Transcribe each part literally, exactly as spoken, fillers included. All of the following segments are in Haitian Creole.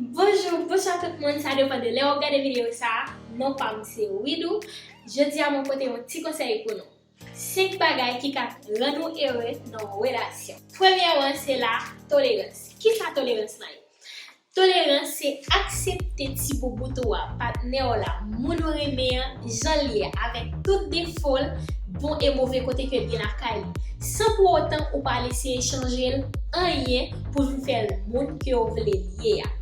Bonjou, bonswa tout moun, sa depann de lè w ap gade videyo sa a. Non pa m se Widoo. Jodi a mwen pote yon ti konsèy pou nou. Senk bagay ki ka rann ou ere nan yon relasyon. Premyèman, se la tolerans. Kisa tolerans lan ye? Tolerans se aksepte ti boubout ou a, patnè w la, moun ou renmen an, jan l ye a, avèk tout defo l, bon e move kote ke l gen lakay li, san pou otan ou pa al eseye chanje l anyen pou vin fè l moun ke w vle l ye a.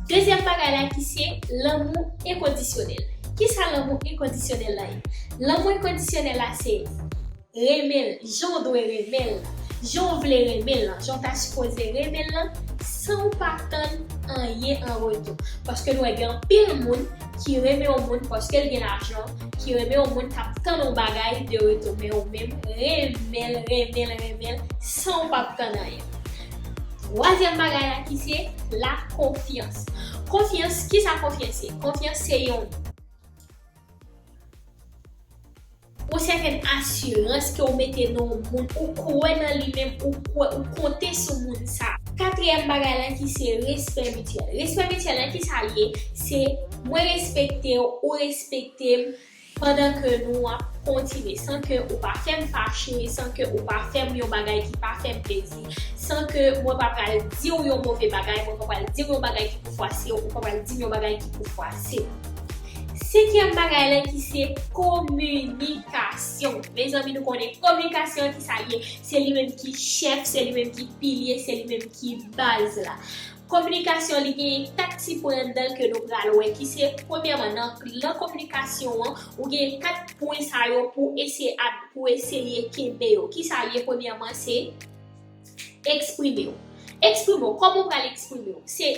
Dezyèm bagay la ki se lanmou enkondisyonèl. Kisa lanmou enkondisyonèl la ye? Lanmou enkondisyonèl la se renmen l jan w dwe renmen l lan, jan w vle renmen l lan, jan w ta sipoze renmen l lan, san w pa tann anyen an retou. Paske nou wè gen anpil moun ki renmen yon moun paske l gen lajan, ki renmen yon moun k ap tann yon bagay de retou, men ou menm renmen l, renmen l, renmen l, san w p ap tann anyen. Twazyèm bagay la ki se la konfyans. Konfyans, kisa konfyans ye? Konfyans se yon yon sètèn asirans ke w mete nan yon moun, ou kwè nan li menm, ou kwè, ou konte sou moun sa. Katriyèm bagay lan ki se respè mityèl. Respè mityèl lan, kisa l ye? Se mwen respekte w, ou respekte m, pandan ke nou ap kontinye, san ke ou pa fè m fache, san ke ou pa fè m yon bagay ki pa fè m plezi, san ke mwen pa pral di w yon move bagay, mwen pa pral di w yon bagay ki pou fwase w, ou pa pral di m yon bagay ki pou fwase w. Senkyèm bagay lan ki se kominikasyon. Mezanmi, nou konnen kominikasyon ki sa l ye, se li menm ki chèf, se li menm ki pilye, se li menm ki baz la. Kominikasyon, li gen kat ti pwen anndan l ke nou pral wè, ki se, premyèman, nan, nan kominikasyon an, ou gen kat pwen sa yo pou eseye ad-, pou eseye kenbe yo. Ki sa l ye? Premyèman, se eksprime w. Eksprime w. Kòman w pral eksprime w? Se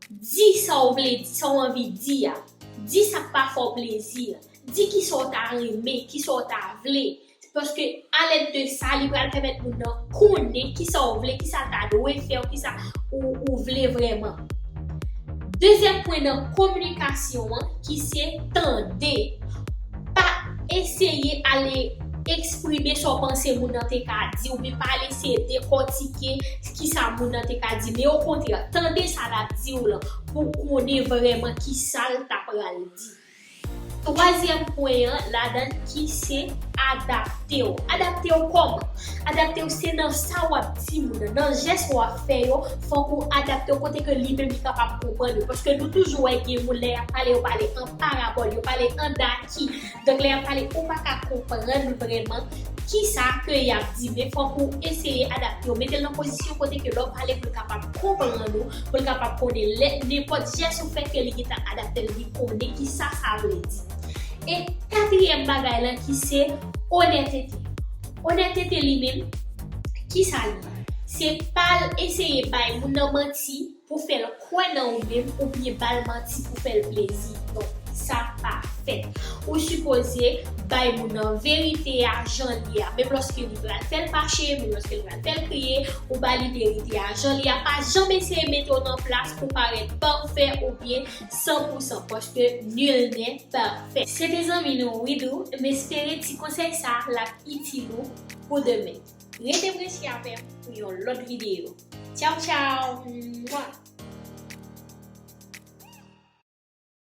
di sa w vle di, sa w anvi di a. Di sa k pa fè w plezi a. Di kisa w ta renmen, kisa w ta vle. Paske alèd de sa, li pral pèmèt moun nan konnen kisa w vle, kisa l ta dwe fè w, kisa ou, ou vle vrèman. Dezyèm pwen nan kominikasyon an, ki se tande. Pa eseye ale eksprime sa w panse moun nan te ka di, oubyen pa al eseye dekòtike kisa moun nan te ka di, men okontrè, tande sa l ap di w lan pou w konnen vrèman kisa l ta pral di. Twazyèm pwen an ladan l ki se adapte w. Adapte w kòman? Adapte w se nan sa w ap di moun nan, nan jès w ap fè yo, fòk ou adapte w kote ke li menm li kapab konprann ou. Paske nou toujou wè gen moun lè y ap pale, yo pale an parabòl, yo pale an daki. Donk lè y ap pale, ou pa ka konprann vrèman kisa ke y ap di, men fòk ou eseye adapte w, mete l nan pozisyon kote ke lè w pale pou l kapab konprann ou, pou l kapab konnen lè nenpòt jès ou fè ke li gentan adapte l, li konnen kisa sa vle di. E katriyèm bagay lan ki se onètete. Onètete li menm, kisa li ye? Se pa l eseye bay moun nan manti pou fè l kwè nan ou menm oubyen ba l manti pou fè l plezi. Non, sa pa fèt. Ou sipoze bay moun nan verite a jan l ye a. Menm lòske li pral fè l fache, menm lòske li pral fè l kriye, ou ba li verite a jan l ye a. Pa janm eseye mete w nan plas pou parèt pafè oubyen san pou san, paske nul n'est parfait. Se te zanmi nou Widoo, m espere ti konsèy sa l ap itil ou pou demen. Rete branche avè m pou yon lòt videyo. Tchaw, tchaw! Mwa!